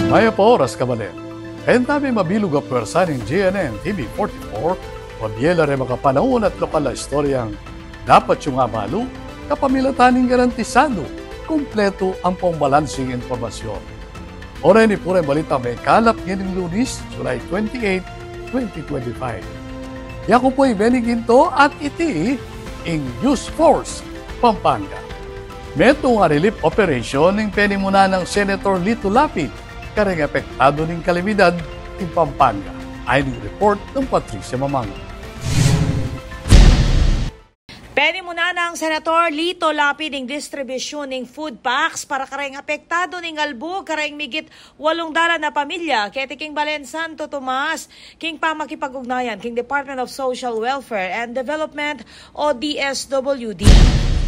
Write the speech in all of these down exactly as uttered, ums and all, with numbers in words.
Mayap a oras, kabalen. Kaybat ing mabilug a pwersa ning G N N T V forty-four, mabie la reng makapanaun at lokal a istoryang dapat yung abalu, kapamilatan ning garantisadu, kumpletu ampong balansing impormasyon. Oren i pu reng balitang maikalap ngening Lunes, July twenty-eight, twenty twenty-five. Yaku pu i Benny Ginto at iti ing News Force Pampanga. Metung a relief operation ing penimunan nang Senator Lito Lapid kareng apektadu ning kalamidad king Pampanga. Ayon king report nang Patricia Mamango. Penimunan nang Senator Lito Lapid ing distribusyun ning food packs para kareng apektadu ning albug kareng migit walung dalan a pamilya keti king Balen Santo Tomas king pamakipag-ugnayan king Department of Social Welfare and Development o D S W D.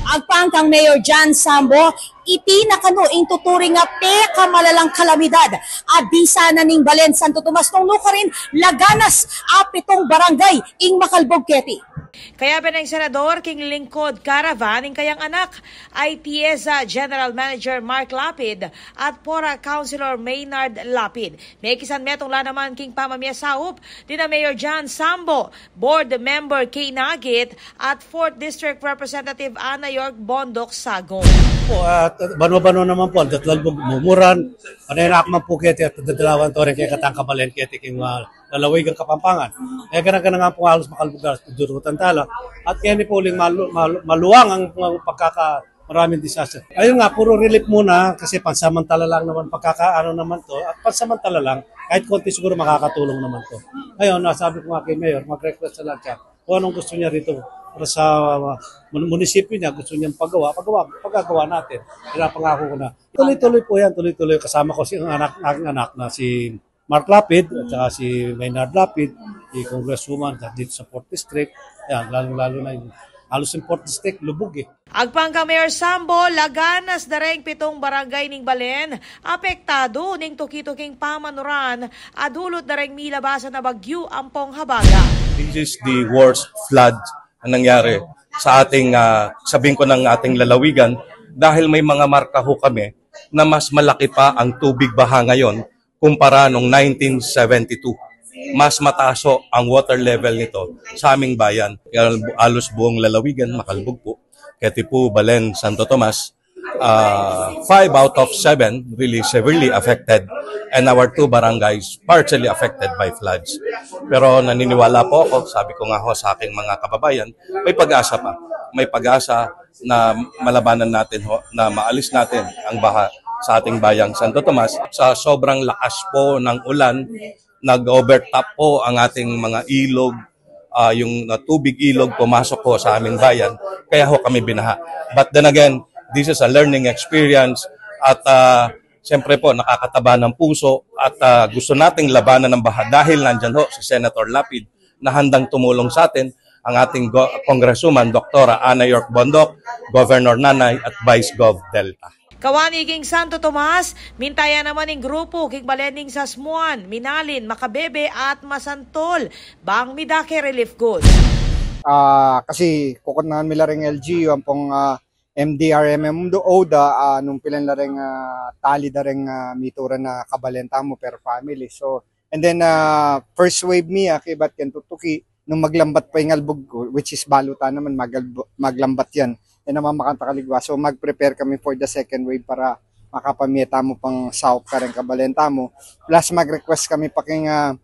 Agpang kang Mayor John Sambo, iti na kanu ing tuturing a pekamalalang kalamidad a disa na ning Balen Santo Tomas nung nukarin laganas a pitung barangay ing makalbug keti. Kayabe nang Senador king lingkod caravan ing kayang anak, I T S General Manager Mark Lapid at Pora Councilor Maynard Lapid. Mekisan metung la naman king pamamie saup dina Mayor John Sambo, Board Member Kay Nagit at Fourth District Representative Ana York Bondoc Sagong. Po, at banwa-banwa naman po, ang datlalbug mumuran, panay na akman po keti at dadalawan to rin kaya katang kabalen keti king, ah, lalawigan Kapampangan. Eh, gana-gana nga po halos makalbug na durutan tala. At kaya ni po uling malu-, malu-, maluwang ang, ang pagkaka-, maraming disaster. Ayun nga, puro relief muna kasi pansamantala lang naman pagkaka-, ano naman to, at pansamantala lang, kahit konti siguro makakatulong naman to. Ngayon, nasabi ko nga kay Mayor, mag-request na lang siya kung anong gusto niya rito para sa, uh, mun-, munisipyo niya, gusto niyang pagawa, pagawa, pagagawa natin. Pinapangako ko na. Tuloy-tuloy po yan, tuloy-tuloy. Kasama ko si ang anak, aking anak na si Mark Lapid at saka si Maynard Lapid, si Congresswoman dito sa Fourth District. Yan, lalong-lalo na yung halos yung Fourth District, lubog eh. Agpang kang Mayor Sambo, laganas da reng pitung barangay ning balen apektadu ning tuki-tuking pamanuran a dulot da reng milabasan a bagyu ampong habagat. This is the worst flood na nangyari sa ating, ah, sabihin ko, ng ating lalawigan, dahil may mga marka ho kami na mas malaki pa ang tubig baha ngayon kumpara nung nineteen seventy-two. Mas mataas ho ang water level nito sa aming bayan. Kaya halos buong lalawigan, makalbug po. Keti pu Balen, Santo Tomas, ah, five out of seven really severely affected, and our two barangays partially affected by floods. Pero naniniwala po ako, sabi ko nga ho sa aking mga kababayan, may pag-asa pa. May pag-asa na malabanan natin ho, na maalis natin ang baha sa ating bayang Santo Tomas. Sa sobrang lakas po ng ulan, nag-overtop po ang ating mga ilog, ah, yung, ah, tubig ilog pumasok po sa aming bayan, kaya ho kami binaha. But then again, this is a learning experience at, ah, siyempre po, nakakataba ng puso at, ah, gusto nating labanan ang baha dahil nandyan ho si Senator Lapid na handang tumulong sa atin, ang ating go-, Congresswoman, Doktora Ana York Bondoc, Governor Nanay at Vice Gov Delta. Kawani king Santo Tomas, minta ya naman ing grupu king balen ning Sasmuan, Minalin, Macabebe at Masantol bang midake relief goods. Ah, kasi kukutnan mi la ring L G U ampong, ah, M D R M M O da, ah, nung pilan la ring, ah, tali da ring, ah, mituran na kabalen tamu per family. So, and then, ah, first wave mi, ah, kaybat keng tutuki, nung maglambat pa ing albug, which is balu ta naman, magalb-, maglambat yan. E naman makanta kaligwa. So, mag-prepare kami for the second wave para makapamie tamu pang saup kareng kabalen tamu. Plus, mag-request kami pa keng, ah,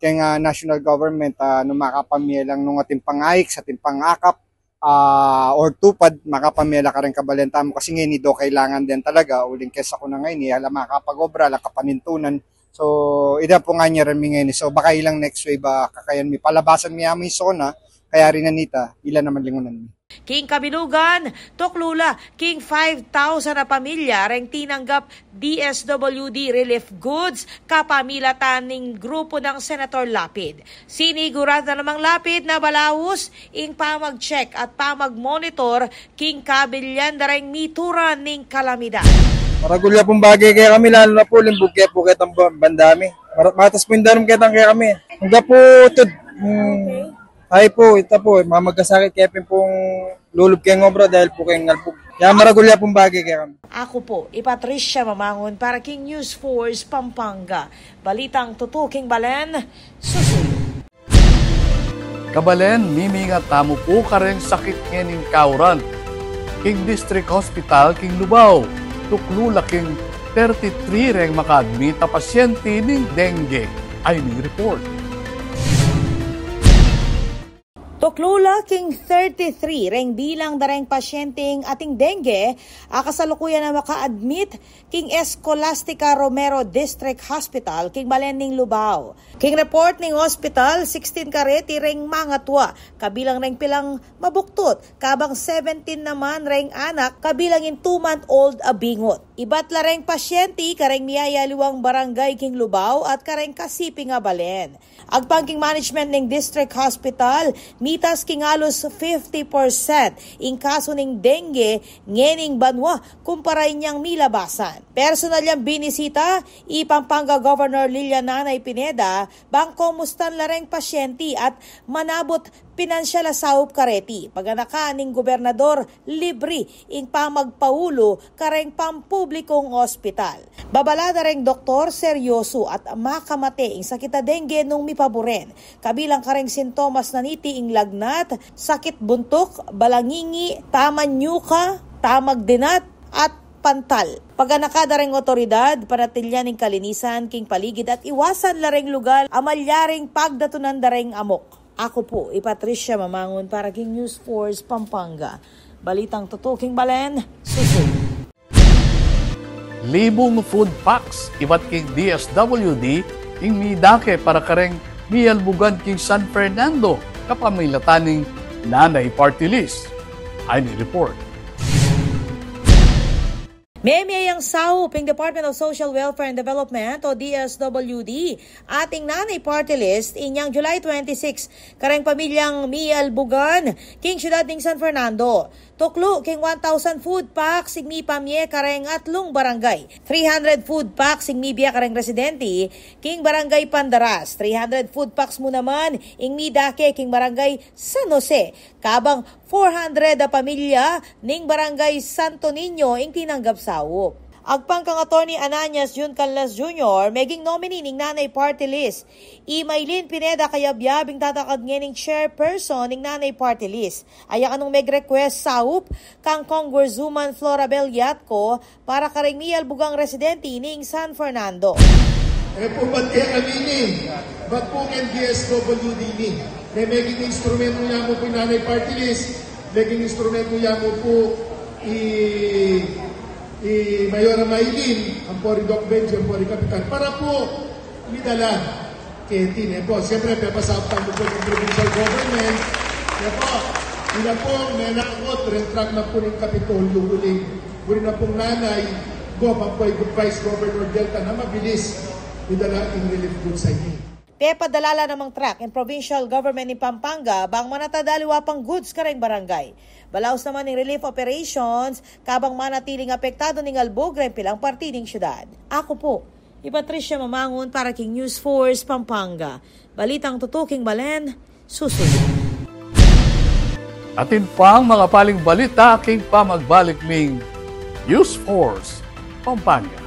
keng, ah, national government, ah, nung makapamie lang nung atin pang-aik, sa atin pang-akap, ah, or tupad, makapamie la kareng kabalen tamu kasi ngeni do kailangan din talaga, uling kesa ku na ngeni, ala makapag-obra, ala kapanintunan. So, ida pu ngeni reng mi ngeni. So, baka ilang next wave, ah, kakayan mi. Palabasan mi amu ing sona, kayari na nita, ila naman lingunan mi. King kabilugan, tuklu la king five thousand a pamilya reng tinanggap D S W D relief goods kapamilatan ning grupu nang Senator Lapid. Sinigurado na namang Lapid na balaus ing pamag-check at pamag-monitor king kabilyan da reng mituran ning kalamidad. Maragul ya pung bage kekami, lalu na pu limbug ke pu ketang ba-, banda mi. Mara-, matas pu ing danum ketang kekami. Angga pu tud, hmm, ay pu, ita pu, mamagasakit ke pin pung lulub keng obra dahil pu keng albug. Ya maragul ya pung bage kekami. Aku pu i Patricia Mamangun para king News Force Pampanga. Balitang tutu king balen, susuyu. Kabalen, mimingat tamu pu kareng sakit ngening kauran. King District Hospital king Lubao, tuklu la king thirty-three reng maka-admit a pasyente ning dengue. Ayni ing report. Tuklu la king thirty-three reng bilang da reng pasyenteng ating dengue a kasalukuyan a maka-admit king Escolastica Romero District Hospital king balen ning Lubao. King report ning hospital, sixteen kareti reng mangatua, kabilang reng pilang mabuktut, kabang seventeen naman reng anak, kabilang ing two-month-old a bingut. Ibat la reng pasyente kareng miyayaliwang barangay king Lubao at kareng kasiping a balen. Agpang king management ning District Hospital, mitas king alus fifty percent ing kasu ning dengue ngening banua kumpara inyang milabasan. Personal yang binisita i Pampanga Governor Lilian Nanay Pineda bang komustan la reng pasyente at manabut pinansyal a saup kareti. Paganaka ning gobernador, libre ing pamagpaulu kareng pampublikong ospital. Babala da reng doktor, seryosu at makamate ing sakit a dengue nung mipaburen. Kabilang kareng sintomas na niti ing lagnat, sakit buntuk, balangingi, taman nyuka, tamag dinat, at pantal. Paganaka da reng otoridad, panatilyan ing kalinisan king paligid at iwasan la reng lugal a malyaring pagdatunan da reng amok. Aku pu i Patricia Mamangun para king News Force Pampanga. Balitang tutu king balen, susu. Libung food packs ibat king D S W D ing midake para kareng miyalbugan king San Fernando kapamilatan ning Nanay Party List. Ayni ing report. Memie yang saup ing Department of Social Welfare and Development o D S W D at ing Nanay Party List inyang July twenty-six kareng pamilyang miyalbugan king syudad ning San Fernando. Tuklu king one thousand food packs ing mipamie kareng atlung barangay. Three hundred food packs ing mibie kareng residente king Barangay Pandaras. Three hundred food packs mu naman ing midake king Barangay San Jose. Kabang four hundred a pamilya ning Barangay Santo Niño ing tinanggap saup. Agpang kang Attorney Ananias Jun Canlas Junior, meging nominee ning Nanay Party List, i Mylene Pineda Cayabyab ing tatakad ngening chairperson ning Nanay Party List. Aya kanung meg-request saup kang Congresswoman Florabel Yatco para kareng miyalbugang residente ning San Fernando. E pu, bat e kami ni, bat pu keng D S W D ni. Ne meging instrumentu ya mu pu ing Nanay Party List, meging instrumentu ya mu pu i, i Mayor Mylene, ampo ri Doc Benji, ampo ri Kapitan. Para pu midala keti, ne pu. Siyempre, pepasaup tamu pu king provincial government, ne pu. Ila pu, menakot reng truck na pu ning Kapitolyo, uling buri na pung Nanay Gov ampo i Vice Governor Delta na mabilis midala ing relief goods a ini. Pepadala la namang truck ing provincial government ning Pampanga bang manatad aliwa pang goods kareng barangay. Balaus naman ing relief operations kabang manatiling apektadu ning albug reng pilang parti ning syudad. Aku pu i Patricia Mamangun para king News Force Pampanga. Balitang tutu king balen, susu. Atin pang makapaling balita king pamagbalik ning News Force Pampanga.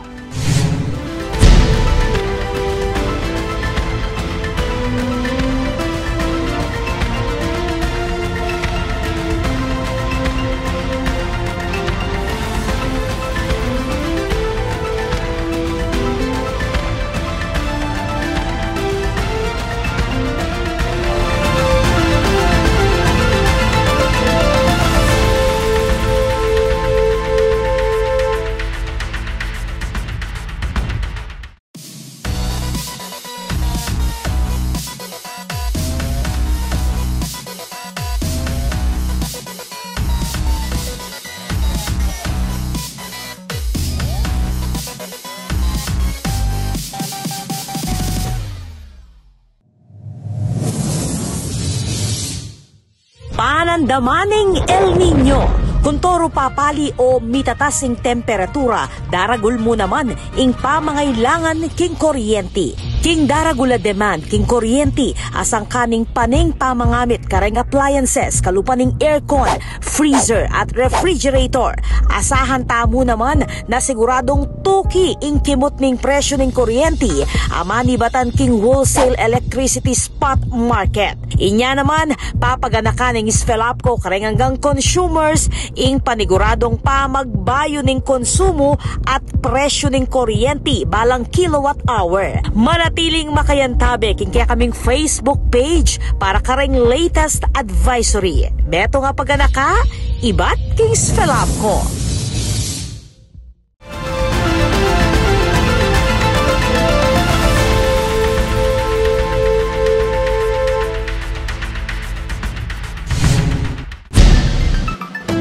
Panandaman ning El Niño. Kuntoru papali o mitatas ing temperatura, daragul mu naman ing pamangailangan king kuryenti. King daragul a demand king kuryenti a sangkan ning pane pamangamit kareng appliances kalupa ning aircon, freezer at refrigerator, asahan tamu naman na siguradung tuki ing kimut ning presyu ning kuryenti a manibatan king wholesale electricity spot market. Inya naman, papaganakan ning SFELAPCO kareng anggang consumers ing paniguradung pamagbayu ning konsumu at presyu ning kuryenti balang kilowatt hour. Manatiling makayantabe king kekaming Facebook page para kareng latest advisory. Beto nga paganaka, ibat king SFELAPCO.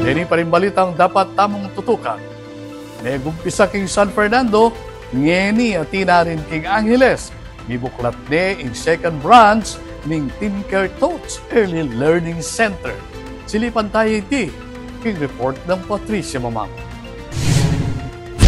Deni pa ring balitang dapat tamung tutukan. Megumpisa king San Fernando, ngeni atin na rin king Angeles. Mibuklat ne ing second branch ning Tinker Tots Early Learning Center. Silipan tayu iti king report nang Patricia Mamang.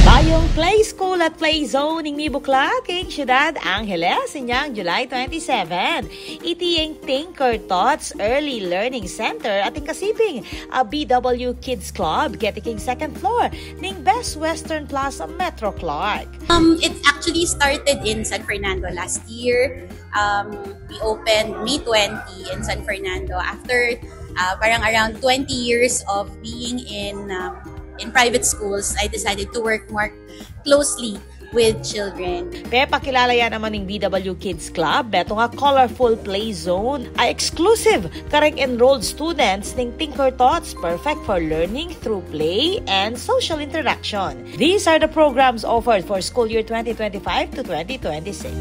Bayung play school at play zone ing mibuklat king Ciudad Angeles inyang July twenty-seven. Iti ing Tinker Tots Early Learning Center atin kasiping a B W Kids Club keti king second floor ning Best Western Plaza, Metro Clark. Um, it actually started in San Fernando last year. Um, we opened May twenty in San Fernando. After, uh, parang around twenty years of being in, um, in private schools, I decided to work more closely with children. Pepakilala ya naman ning B W Kids Club, beto nga colorful play zone a exclusive kareng enrolled students ning Tinker Tots, perfect for learning through play and social interaction. These are the programs offered for school year twenty twenty-five to twenty twenty-six.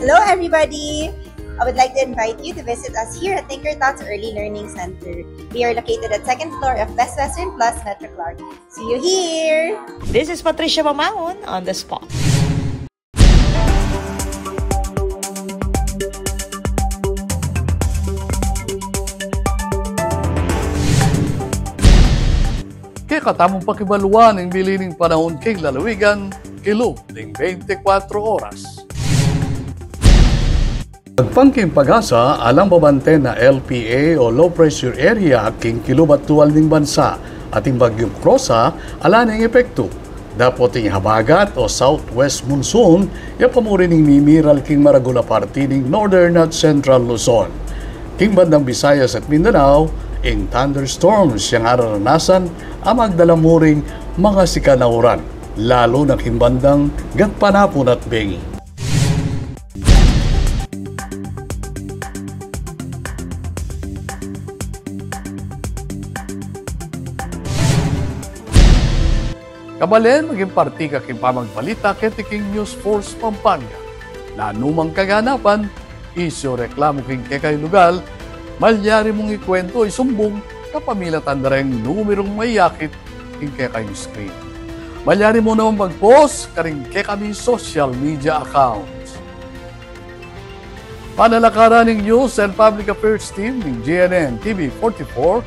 Hello, everybody! I would like to invite you to visit us here at Tinker Tots Early Learning Center. We are located at second floor of Best Western Plaza, Metro Clark. See you here! This is Patricia Mamangun on the spot. Kekatamung pakibaluan ing bili ning panaun king lalawigan, kilub ning beintikwatro oras. Agpang king PAGASA, alang babanten a L P A o low pressure area king kilub at tual ning bansa, at ing Bagyung Rosa, ala neng epektu. Dapot ing habagat o southwest monsoon, ya pamuri ning mimiral king maragul a parti ning northern at central Luzon. King bandang Visayas at Mindanao, ing thunderstorms yang araranasan a magdala mu ring makasikan a uran, lalu na king bandang Gatpanapun at bengi. Kabalen, maging parti ka king pamagbalita keti king News Force Pampanga. Nanu mang kaganapan, isyu o reklamu king kekayung lugal, malyari mung ikuwentu o isumbung kapamilatan da reng numerung mayakit king kekayung screen. Malyari mu naman mag-post karing kekaming social media accounts. Panalakaran ning News and Public Affairs Team ning G N N T V forty-four,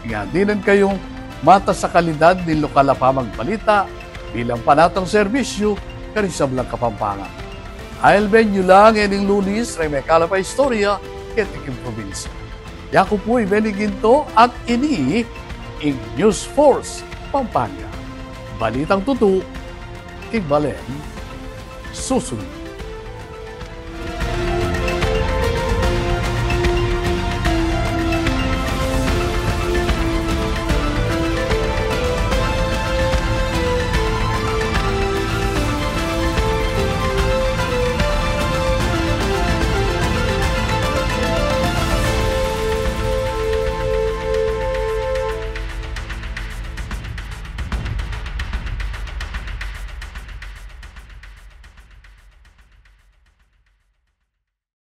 ing adinan kayung matas a kalidad ning lokal a pamagbalita bilang panatang serbisyu karing sablang Kapampangan. Alben yu la ngening Lunis reng mekalap a istorya keti king probinsya. Yaku pu i Benny Ginto at ini ing News Force Pampanga. Balitang tutu, king balen susunod.